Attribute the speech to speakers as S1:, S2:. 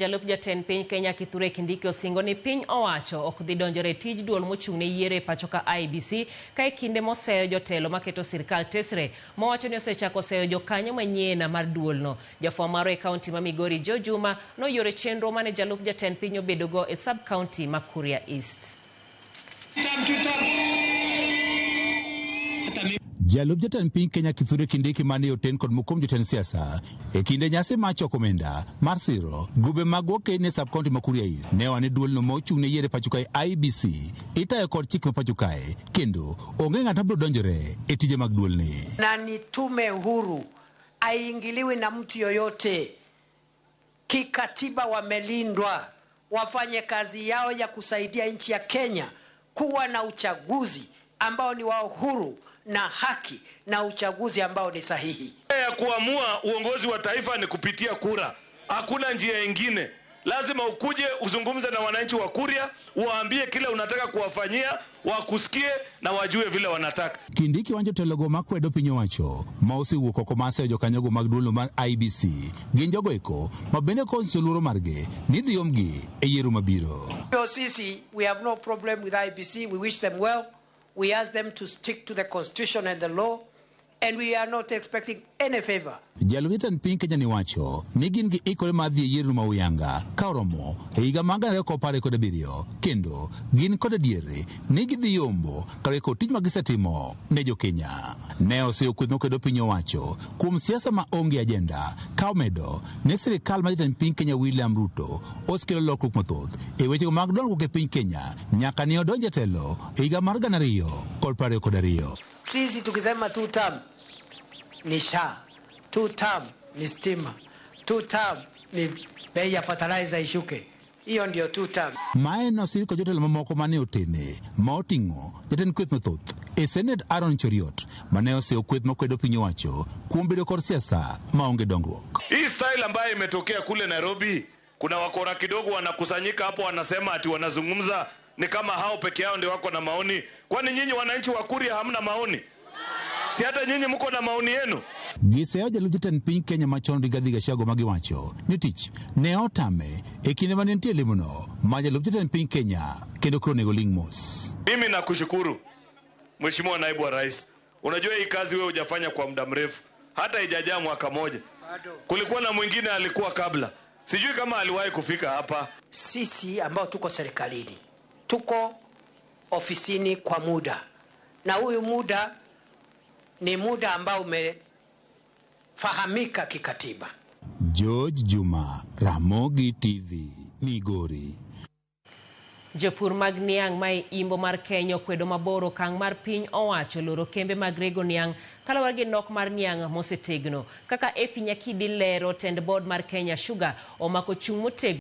S1: Jalup jatend piny Kenya Kithure Kindiki osingo ni piny owacho ok dhi donjore e tij duol mochung' ne yiero e pacho ka IEBC ka e kinde moseyo jotelo maketo sirkal tesre mowacho ni osechako seyo jokanyo manyien mar duolno. Jafwambo marwa e kaunti ma Migori Joe Juma noyoro chenro mane jalup jatend piny obedogo e sub county ma Kuria East.
S2: Jalup jatend piny Kenya Kithure Kindiki mane oten kod moko kuom jotend siasa e kinde nyasi mar choko omenda mar siro grube mag wakeni e sub county ma Kuria East ne owacho ni duolno ma ochung' ne yiero e pacho kae IEBC itayo kod chik ma pacho kae kendo onge ng'at mabiro donjore e tije mag duolni.
S3: Na ni tume huru, haiingiliwi na mtu yoyote. Kikatiba wamelindwa, wafanye kazi yao ya kusaidia nchi ya Kenya kuwa na uchaguzi ambao ni wa uhuru na haki na uchaguzi ambao ni sahihi.
S4: Ya kuamua uongozi wa taifa ni kupitia kura, hakuna njia ingine. Lazima ukuje uzungumze na wananchi wa Kuria, waambie kile unataka kuwafanyia, wakusikie na wajue vile wanataka.
S2: Kindiki wacho jotelogo makwedo piny owacho ma osewuok oko mar seyo jokanyogo mag duolno mar IEBC gin jogo eko ma bende konyiso luoro margi ni dhi omgi e yiero mabiro.
S3: Sisi, we have no problem with IEBC. We wish them well. We ask them to stick to the constitution and the law, and we are not expecting any favor.
S2: Jalup jatend piny Kenya ni wacho ni gin gi ikore mar dhi e yiero ma Uyanga ka oromo e higa mar 2027 kendo gin kod adieri ni gidhi yombo kaluwore kod tich ma gisetimo ne jokenya. Ne oseyo kweth makwedo piny owacho kuom siasa ma onge ajenda ka omedo ni sirikal mar jatend piny Kenya William Ruto osekelo lokruok mathoth e wechego mag dongruok e piny Kenya nyaka ne odonj e telo e higa mar 2022.
S3: Sisi tukisema two term ni SHA, two term ni stima, two term ni bei ya fertilizer ishuke. Hiyo ndio two term.
S2: Mae nosir kod jotelo mamoko mane otene ma oting'o jatend kweth mathoth e Senate Aaron Cheriot mane oseyo kweth makwedo piny owacho kuom bedo kod siasa maonge dongruok.
S4: Hii style ambayo imetokea kule Nairobi, kuna wakora kidogo wanakusanyika hapo, wanasema ati wanazungumza ni kama hao peke yao ndio wako na maoni. Kwani nyinyi wananchi wa Kuria hamna maoni? Si hata nyinyi mko na maoni yenu?
S2: Giseyo jalup jatend piny Kenya machon Rigathi Gachagua magiwacho ni tich ne otame e kinde mane nitie limono ma jalup jatend piny Kenya kendo koro onego ling' mos.
S4: Mimi nakushukuru Mheshimiwa Naibu wa Rais. Unajua hii kazi wewe hujafanya kwa muda mrefu, hata haijajaa mwaka moja. Kulikuwa na mwingine alikuwa kabla, sijui kama aliwahi kufika hapa.
S3: Sisi ambao tuko serikalini tuko ofisini kwa muda, na huyu muda ni muda ambao umefahamika kikatiba.
S2: George Juma, Ramogi TV, Migori.
S1: Jopur mag niang' ma e imbo mar Kenya okwedo mabor okang' mar piny owacho loro kembe mag rego niang' kaluwore gi nok mar niang' mosetegno. Kaka Effie Nyakidi lero, tend board mar Kenya Sugar omako chung' motegno.